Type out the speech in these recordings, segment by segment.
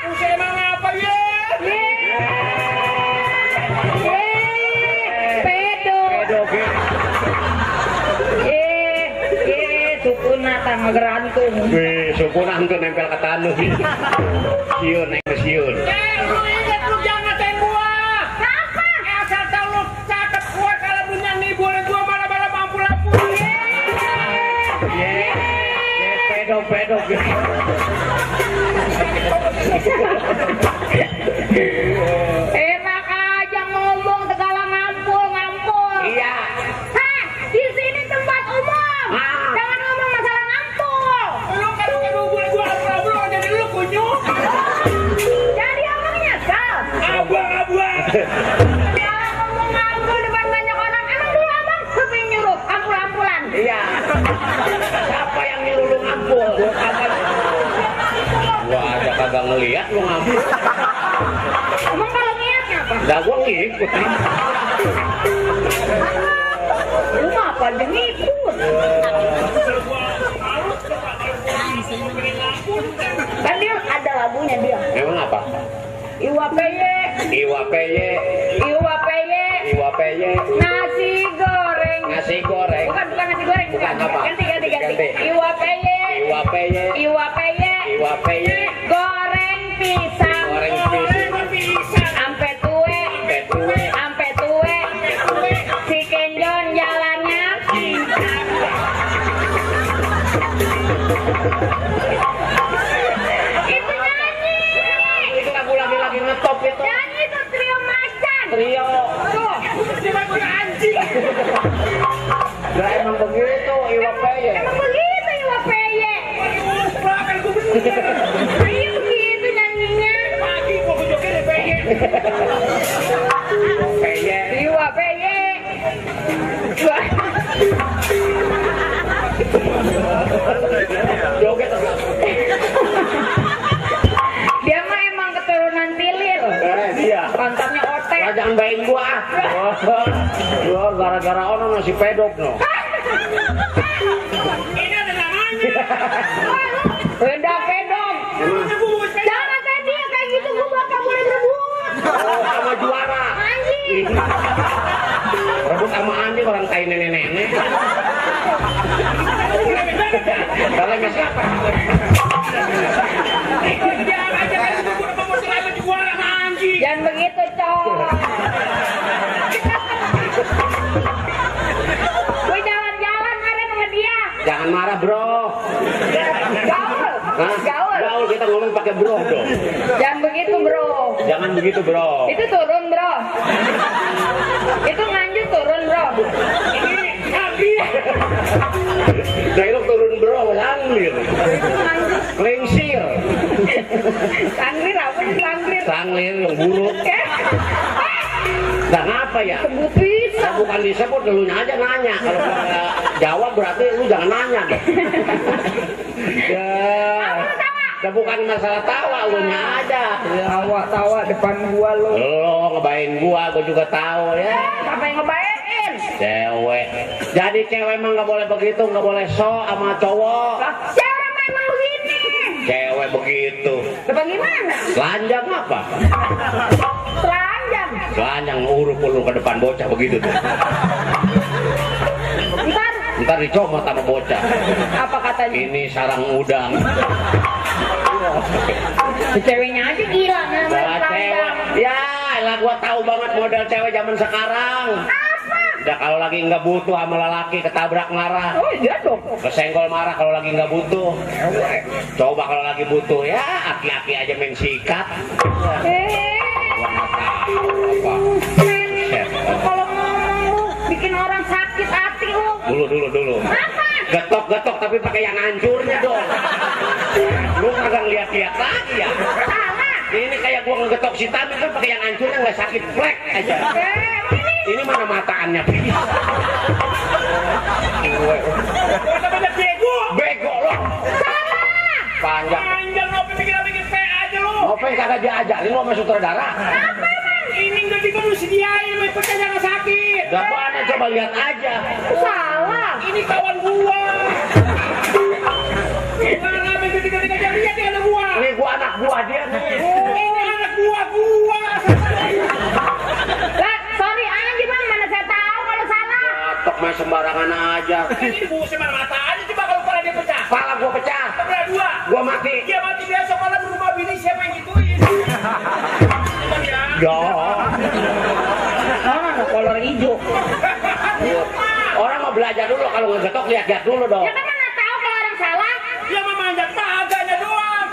Usah emang apa ya? Pedo. Sukuna tang gerantung. Sukuna untuk nempel ke tanah. Siun, siun. Lu ingat lu jangan ngatain gua. Kenapa? Asal tahu lu catat gua kalau punya nih boleh gua malah mampu-mampu. Pedo. Enak aja ngomong segala ngampul. Iya. Hah, di sini tempat umum. Jangan ngomong masalah ngampul. Lu kan boleh gua abang jadi lu kunyuk. Jadi orangnya kal. Abang. Jangan ngomong ngampul depan banyak orang. Emang dulu abang siapa yang nyuruh ampul-ampulan? Iya. Siapa yang nyuruh lu ngampul? Gua aja kagak ngeliat lu ngampul. Emang kalau niatnya apa? Dah gua ngikut nih. Lu mah apa aja ngikut? Kan dia ada lagunya dia. Emang apa? Iwa peye, Iwa peye. nasi goreng. Bukan nasi goreng. Bukan apa? Ganti. Iwa peye, goreng pisang. Ampe tue. Si Kenjon jalannya. Itu nyanyi. Itu lagu lagi ngetop itu. Nyanyi itu trio macan. Trio. Tuh. Cuma gua anjing. Lah emang begitu Iwa peye. Emang begitu Iwa peye. Belakang gua bener. Iya begitu nyanyinya. Pagi gua joget deh pengen. Peye. Iwa peye. Joget. Dia mah emang keturunan tilir. Dia. Pantatnya otek. Lah jangan bayin gua ah. Gua gara-gara ono nasi pedok no. Ini ada namanya. Beda pedong. Jangan kayak dia kayak gitu gua bakal boleh berebut. Oh, sama juara. Anjing. Rebut sama anjing orang tai nenek-nenek. Kalau nggak siapa? Jangan aja kan gua udah promosi lagi juara sama anjing. Jangan begitu, cowok. Gue jalan-jalan kemarin sama dia. Jangan marah bro. Gaul. Hah? Gaul kita ngomong pakai bro dong. Jangan begitu, bro. Jangan begitu bro. Itu turun, bro. Itu nganjuk turun, bro. Ini kaki. Nah itu turun bro, langlir. Itu nganjuk. Klingsir. Sangrir apa sih sangrir? Langlir yang buruk. Nah ngapa ya? Sebut bisa. Nah, bukan disebut, lu aja nanya. Kalau nggak jawab berarti lu jangan nanya dong. Ya. Nah, bukan masalah tawa, lu nya aja. Tawa depan gua lo. Lo ngebayin gua juga tahu ya. Sampai ngebayain. Cewek. Jadi cewek emang nggak boleh begitu, nggak boleh so sama cowok. Cewek memang begini. Cewek begitu. Depan gimana? Telanjang apa? Telanjang. Telanjang nguruk lu ke depan bocah begitu tuh. Ntar dicomot sama bocah. Apa katanya? Ini sarang udang. Ceweknya aja gila namanya Nah, cewek. telanjang. Ya, lah gua tahu banget model cewek zaman sekarang. Apa? Udah kalau lagi nggak butuh sama lelaki ketabrak marah. Oh iya dong. Kesenggol marah kalau lagi nggak butuh. Coba kalau lagi butuh ya aki-aki aja main sikat. Gua nggak tahu apa. Men, kalau ngomong lu bikin orang sakit hati lu. Dulu. Apa? Getok tapi pakai yang hancurnya dong. Lu kagak lihat-lihat lagi ya. Salah. Ini kayak gua ngegetok si Tami kan pakai yang hancurnya nggak sakit plek aja. Ini mana mataannya? Banyak Bego lo. Salah. Panjang. Panjang lo bikin PA aja lo. Apa yang kagak diajarin lo sama sutradara? Apa emang? Ini nggak dikau lu sediain, lo ikutnya jangan sakit. Gak mana coba lihat aja. Salah. Ini kawan gua. Gimana begitu lihat ya ada gua. Ini gua anak buah dia nih. mah sembarangan aja. Ini buusnya mana-mata aja coba kalau kepala dia pecah. Kepala gua pecah. Sebelah dua. Gua mati. Dia mati biasa malah berubah bini siapa yang gituin? Ya. Mana kolor hijau? Orang mau belajar dulu kalau ngegetok lihat-lihat dulu dong. Ya kan mana tahu kalau orang salah. Dia mah manjat agaknya doang.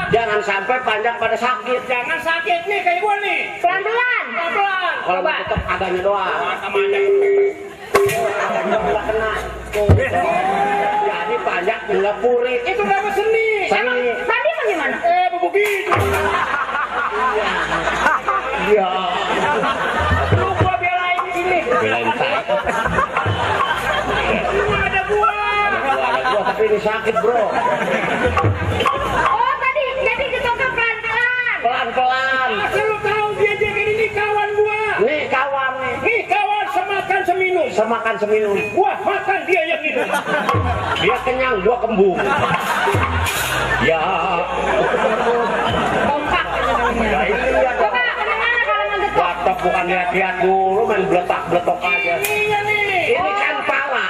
Jangan sampai panjang pada sakit. Jangan sakit nih kayak gua nih. Pelan-pelan. Pelan-pelan. Kalau Coba. ngegetok agaknya doang. Sama aja. Agaknya nggak kena. Jadi panjang nggak purit. Itu nama seni. Emang tadi bagaimana? Begitu. Iya. Lu gua belain di sini. Belain saya. Ada gua. Ada gua tapi ini sakit bro. Oh tadi jadi ditokak pelan-pelan. Pelan-pelan. Asal lu tahu dia jadi ini kawan gua. Nih kawan nih. Nih kawan semakan seminum. Semakan seminum. Gua makan dia yang minum. Dia kenyang, gua kembung. Ya. Kompak. Ya ini ya. Coba bagaimana kalau ngegetok? Batok bukan lihat-lihat dulu, main beletak-beletok aja. Iya nih. Ini kan pala.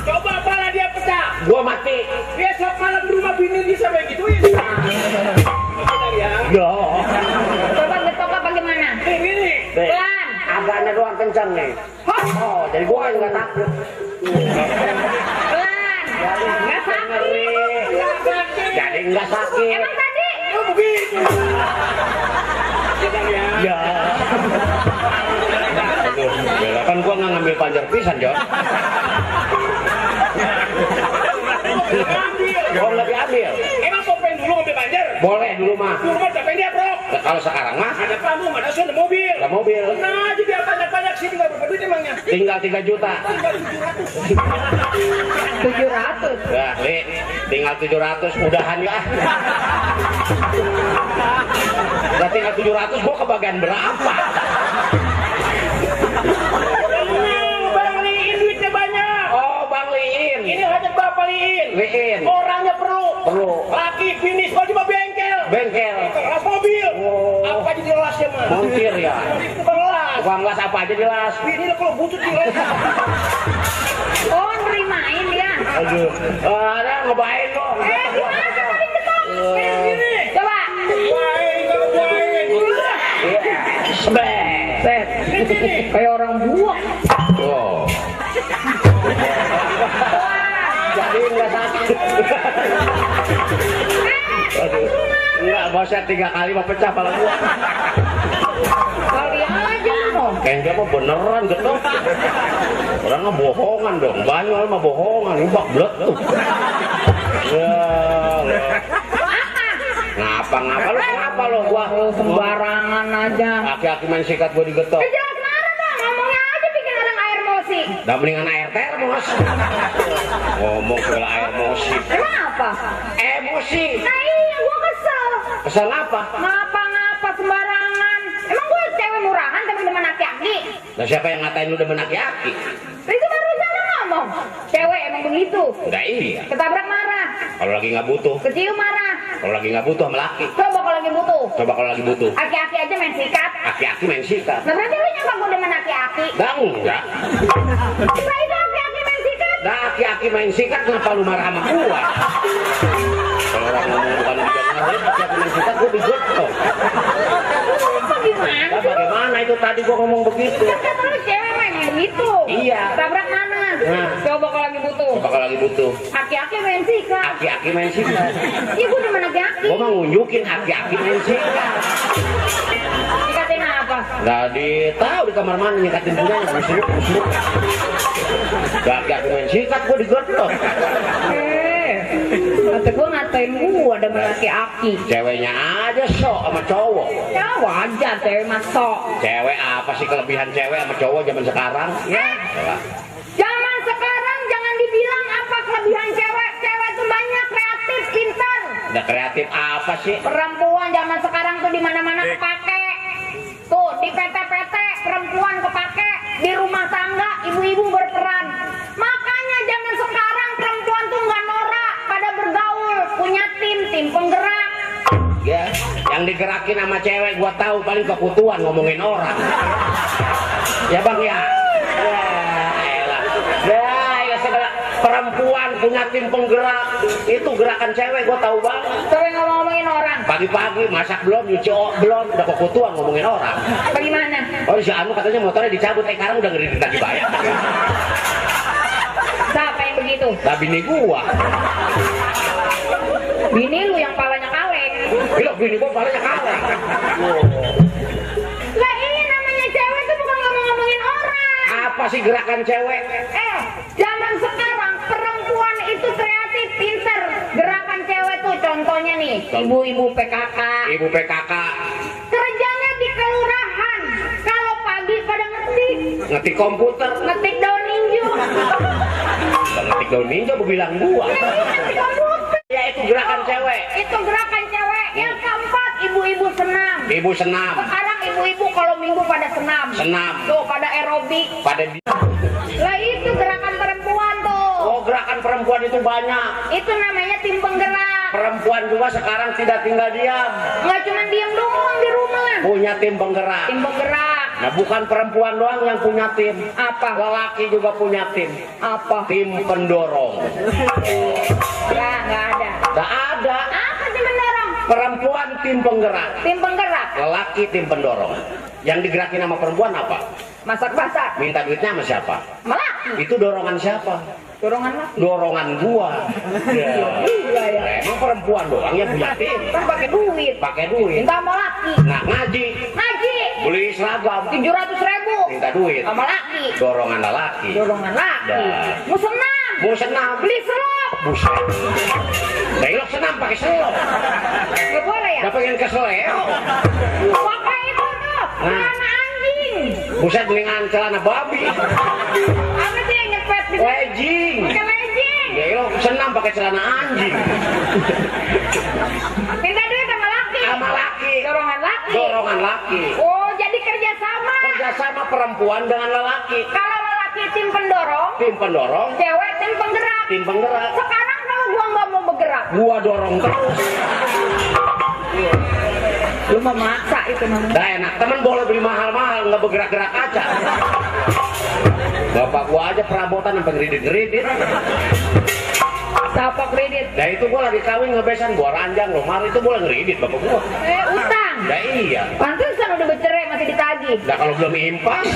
Coba pala dia pecah. Gua mati. Dia setiap malam di rumah bini dia sampai gituin. Ya. Ya. Coba getoknya bagaimana? Ini. Pelan. Agaknya doang kencang nih. Oh, jadi gua nggak takut. Pelan. Nggak sakit. Jadi nggak sakit. Emang tadi? Oh begitu. Ya. Aduh, bela kan gua nggak ngambil panjar pisan, Jo. Gua nggak diambil. Emang topeng dulu ngambil banjar? Boleh di rumah. Di rumah topeng dia bro. Nah, kalau sekarang mah Ada panggung, ada ada mobil. ada mobil. Nah aja biar banyak-banyak sini nggak berapa duit emangnya. Tinggal 3 juta. Tinggal 700. 700. Ya, Li, tinggal 700 mudahan ya. Udah tinggal 700 gua kebagian berapa? Bang Liin duitnya banyak. Oh, Bang Liin. Ini hajat Bapak Liin. Liin. Orangnya perlu. Perlu. Laki finish kalau cuma bengkel. Bengkel. Kelas mobil. Oh. Apa aja dilasnya mah? Montir ya. Itu kelas. Uang gas apa aja jelas. Ini kalau butut dilas. Oh nerimain dia. Aduh. Ada ngebain dong. Gimana tadi getok? Ini. Coba. Wain, kalau wain. Sebet. Set. Kayak orang buah. Oh. Jadi nggak sakit. Aduh. Enggak, bosnya 3 kali mau pecah pala gua. Kali aja dong. Kayaknya mah beneran gitu. Orang mah bohongan dong. Banyak mah bohongan. Ini bak tuh. Ya. Ngapa lu kenapa lo gua Sembarangan aja. Aki-aki main sikat gua digetok. Jelas marah dong. Ngomongnya aja bikin orang air mosi. Dah mendingan air termos. Ngomong segala air mosi. Emang apa? Emosi. Nah iya gua kesel. Kesel apa? Ngapa-ngapa sembarangan. Emang gua cewek murahan tapi demen aki-aki. Nah siapa yang ngatain lu demen aki-aki? Itu barusan lo ngomong. Cewek emang begitu. Udah iya. Ketabrak marah. Kalau lagi nggak butuh. Kecium marah. Kalau lagi nggak butuh sama laki. Coba kalau lagi butuh. Coba kalau lagi butuh. Aki-aki aja main sikat. Aki-aki main sikat. Nah berarti lu nyangka gua demen aki-aki. Dah enggak. Nah itu aki-aki main sikat. Dah aki-aki main sikat kenapa lu marah sama gua? Kalau orang ngomong bukan didengerin, aki-aki main sikat gua digetok. Apa gimana? Nah, bagaimana itu tadi gua ngomong begitu? Kan kata lu cewek main gitu. Iya. Tabrak mana? Nah. Coba kalau lagi butuh. Coba kalau lagi butuh. Aki-aki main sikat. Aki-aki main sikat. Iya gua demen aki-aki. Gua mau ngunjukin aki-aki main sikat. Dikatain apa? Nggak tahu di kamar mana nyikatin punyanya, busuk. Aki-aki main sikat gua digetok. Kata gua ngatain gua demen aki-aki. Ceweknya aja sok sama cowok. Ya wajar cewek masuk. Cewek apa sih kelebihan cewek sama cowok zaman sekarang? Ya. Zaman sekarang jangan dibilang apa kelebihan cewek. Cewek tuh banyak kreatif, pintar. Udah kreatif apa sih? Perempuan zaman sekarang tuh di mana-mana kepake. Tuh di PT-PT perempuan kepake, di rumah tangga ibu-ibu berperan. Makanya zaman sekarang perempuan tuh nggak norak, pada bergaul, punya tim penggerak. Ya, yang digerakin sama cewek gua tahu paling kekutuan ngomongin orang. Ya Bang ya. Ya, elah. Ya, punya tim penggerak itu gerakan cewek, gua tahu banget. Sering ngomongin orang. Pagi-pagi masak belum, nyuci belum, udah kok tua ngomongin orang. Bagaimana? Oh si Anu katanya motornya dicabut, sekarang udah ngeri lagi bayar. Siapa yang begitu? Lah bini gua. Bini lu yang palanya kaleng. Gila, bini gua palanya kaleng. Lah ini namanya cewek tuh bukan ngomongin orang. Apa sih gerakan cewek? Zaman sekarang perempuan itu kreatif, pinter. Gerakan cewek tuh contohnya nih, ibu-ibu PKK. Ibu PKK. Kerjanya di kelurahan. Kalau pagi pada ngetik. Ngetik komputer. Ngetik daun ninja. Ngetik daun ninja, gua bilang gua. Ngetik komputer. Ya itu gerakan cewek. Itu gerakan cewek. Yang keempat, ibu-ibu senam. Ibu senam. Sekarang ibu-ibu kalau minggu pada senam. Senam. Tuh pada aerobik. Pada Lah itu gerakan perempuan tuh. Oh, gerakan perempuan itu banyak. Itu namanya tim penggerak. Perempuan juga sekarang tidak tinggal diam. Nggak cuma diam doang di rumah. Punya tim penggerak. Tim penggerak. Nah, bukan perempuan doang yang punya tim. Apa? Lelaki juga punya tim. Apa? Tim pendorong. Ya nggak ada. Nggak ada. Apa tim pendorong? Perempuan tim penggerak. Tim penggerak. Lelaki tim pendorong. Yang digerakin sama perempuan apa? Masak-masak. Minta duitnya sama siapa? Melaki. Itu dorongan siapa? Dorongan laki. Dorongan gua. Ya. Iya ya. Emang perempuan doang yang punya tim. Kan pakai duit. Pakai duit. Minta sama laki. Nah, ngaji. Ngaji. Beli seragam. 700.000. Minta duit. Sama laki. Dorongan lelaki. Dorongan laki. Dah. Mau senam. Mau senam. Beli selop. Buset. Belok senam pakai selop. Nggak boleh ya? Udah pengen ke seleo. Pakai itu tuh. Celana anjing. Buset, mendingan celana babi. Apa sih yang nyepet di Wedging. pakai legging? Belok senam pakai celana anjing. Minta duit sama laki. Sama laki. Dorongan laki. Dorongan laki. Oh, jadi kerjasama. Kerjasama perempuan dengan lelaki. Kalau lelaki tim pendorong, Tim pendorong, cewek tim penggerak. tim penggerak. Sekarang kalau gua nggak mau bergerak, Gua dorong terus. lu memaksa itu namanya. Dah enak, temen boleh beli mahal-mahal, nggak bergerak-gerak aja. Bapak gua aja perabotan sampai ngeridit-ngeridit. Siapa kredit? Nah itu gua lagi kawin ngebesan, gua ranjang loh, mar itu boleh ngeridit bapak gua. Utang. Nah iya. Pantesan udah bercerai masih ditagih. Nah kalau belum impas,